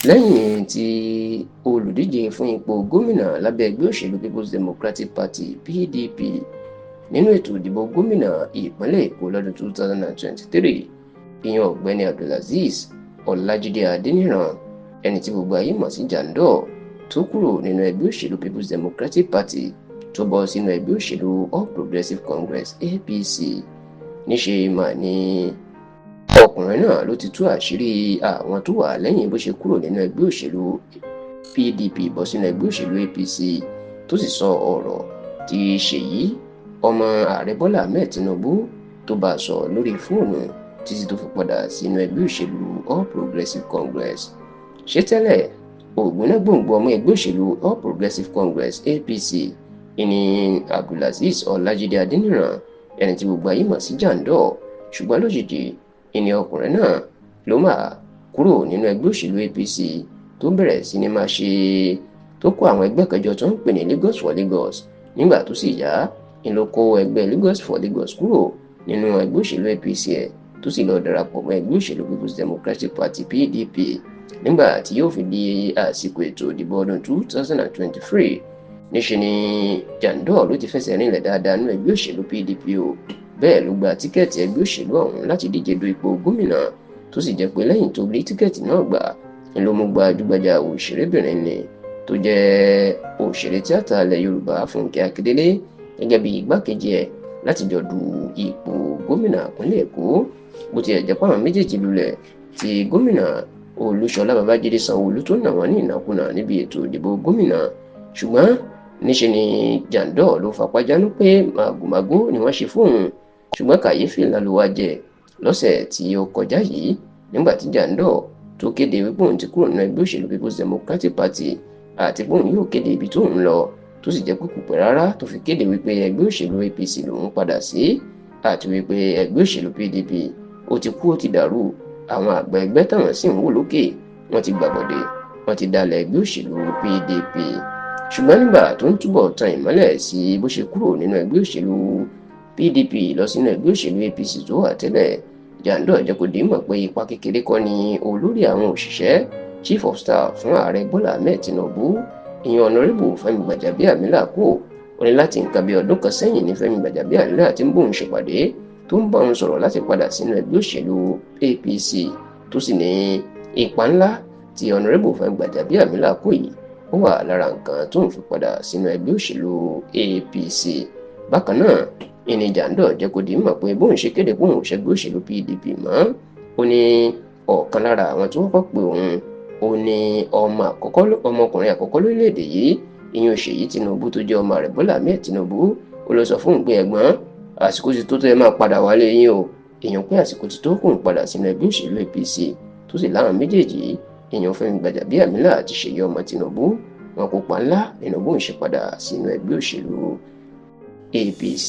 Lẹ́yìn tí olùdíje fún ipò gómìnà lábẹ́ ẹgbẹ́ òṣèlú People's Democratic Party (PDP) nínú ètò ìdìbò gómìnà ìpínlẹ̀ Èkó lọ́dún 2023, ìyẹn Ọ̀gbẹ́ni Abdulazeez Ọlájídé Adéníran, ẹni tí gbogbo ayé mọ̀ sí Jandor, tó kúrò nínú ẹgbẹ́ òṣèlú People's Democratic Party tó bọ́ sínú ẹgbẹ́ òṣèlú All Progressives Congress (APC), níṣe mà ní ọkùnrin náà ló ti tú àṣírí àwọn tó wà lẹ́yìn bó ṣe kúrò nínú ẹgbẹ́ òṣèlú PDP bọ́ sínú ẹgbẹ́ òṣèlú APC, tó sì sọ ọ̀rọ̀ tí Ṣèyí ọmọ ààrẹ Bọ́lá Ahmed Tinubu tó bá a sọ lórí fóònù títí tó fi padà sínú ẹgbẹ́ òṣèlú All Progressives Congress. Ṣé tẹ́lẹ̀ ògbónágbòǹgbò ọmọ ẹgbẹ́ òṣèlú All Progressives Congress (APC) ìní Abdulazeez Ọlájídé Adéníran, ẹni tí gbogbo ayé mọ̀ sí Jandor, ṣùgbọ́n lójijì ìní ọkùnrin náà ló máa kúrò nínú ẹgbẹ́ òṣèlú APC tó bẹ̀rẹ̀ sí ní máa ṣe tó kó àwọn ẹgbẹ́ kẹjọ tó ń pè ní Lagos for Lagos. Nígbà tó sì yá ń ló kó ẹgbẹ́ Lagos for Lagos kúrò nínú ẹgbẹ́ òṣèlú APC ẹ̀, tó sì lọ darapọ̀ mọ́ ẹgbẹ́ òṣèlú People's Democratic Party (PDP). Nígbà tí yóò fi di àsìkò ètò ìdìbò ọdún 2023, níṣe ni Jandor ló ti fẹsẹ̀ rinlẹ̀ dáadáa nínú ẹgbẹ́ òṣèlú PDP o. Bẹ́ẹ̀ ló gba tíkẹ́ẹ̀tì ẹgbẹ́ òṣèlú ọ̀hún láti díje du ipò gómìnà, tó sì jẹ́ pé lẹ́yìn tó rí tíkẹ́ẹ̀tì náà gbà ń ló mú gbajúgbajà òṣèrébìnrin ni tó jẹ́ òṣèré tíátà ilẹ̀ Yorùbá Fúnkẹ́ Akíndélé gẹ́gẹ́ bí igbákejì ẹ̀ láti jọ du ipò gómìnà ìpínlẹ̀ Èkó. Bó tiẹ̀ jẹ́ pé àwọn méjèèjì lulẹ̀ tí gómìnà Olúṣọlá Babájídé Sanwó-Olú tó nà wọ́n ní ìnákúnà níbi ètò ìdìbò gómìnà, ṣùgbọ́n níṣe ni Jandor ló fapá jánu pé màgòmágó ni wọ́n ṣe fóun. Ṣùgbọ́n kàyéfì ńlá ló wá jẹ́ lọ́sẹ̀ tí ó kọjá yìí, nígbà tí Jandor tó kéde wípé òun ti kúrò nínú ẹgbẹ́ òṣèlú People's Democratic Party àti pé òun yóò kéde ibi tó ń lọ, tó sì jẹ́ pé kò pẹ́ rárá tó fi kéde wípé ẹgbẹ́ òṣèlú APC lòun padà sí, àti wípé ẹgbẹ́ òṣèlú PDP ó ti kú, ó ti dàrú, àwọn àgbà ẹgbẹ́ táwọn sì ń wò lókè wọ́n ti gbàbọ̀dé, wọ́n ti dalẹ̀ ẹgbẹ́ òṣèlú PDP. Ṣùgbọ́n nígbà tó ń túbọ̀ tan ìmọ́lẹ̀ sí bó ṣe kúrò nínú ẹgbẹ́ òṣèlú PDP lọ sínú ẹgbẹ́ òṣèlú APC tó wà tẹ́lẹ̀, Jandor jẹ́ kó di mọ̀ pé ipa kékeré kọ́ ni olórí àwọn òṣìṣẹ́, Chief of Staff fún ààrẹ Bọ́lá Ahmed Tinubu, ìyẹn Honourable Fẹ́mi Gbàjàbíàmílà kó. Ó ní láti nǹkan bí ọdún kan sẹ́yìn ní Fẹ́mi Gbàjàbíàmílà tí ń bóun ṣèpàdé, tó ń bá òun sọ̀rọ̀ láti padà sínú ẹgbẹ́ òṣèlú APC, tó sì ní ipa ńlá tí Honourable Fẹ́mi Gbàjàbíàmílà kó yìí ó wà lára nǹkan tó ń fi padà sínú ẹgbẹ́ òṣèlú APC. Bákan náà ìní Jandor jẹ́ kó di mọ̀ pé bóun ṣe kéde bóun ò ṣẹgbẹ́ òṣèlú PDP mọ́, ó ní ọ̀kan lára àwọn tí wọ́n kọ́ pé òun, ó ní ọmọ àkọ́kọ́, ọmọkùnrin àkọ́kọ́ lórílẹ̀‐èdè yìí, ìyẹn Ṣèyí Tinubu tó jẹ́ ọmọ rẹ̀ Bọ́lá Ahmed Tinubu. Ó lọ sọ fóun pé ẹ̀gbọ́n, àsìkò ti tó tó ẹ máa padà wálé yín o, èèyàn pé àsìkò ti tó kóun padà sínú ẹgbẹ́ òṣèlú APC. Tó sì láwọn méjèèjì, èèyàn Fẹ́mi Gbàjàbíàmílà àti Ṣèyí ọmọ Tinubu, wọn kópa ńlá nínú bóun ṣe padà sínú ẹgbẹ́ òṣèlú APC.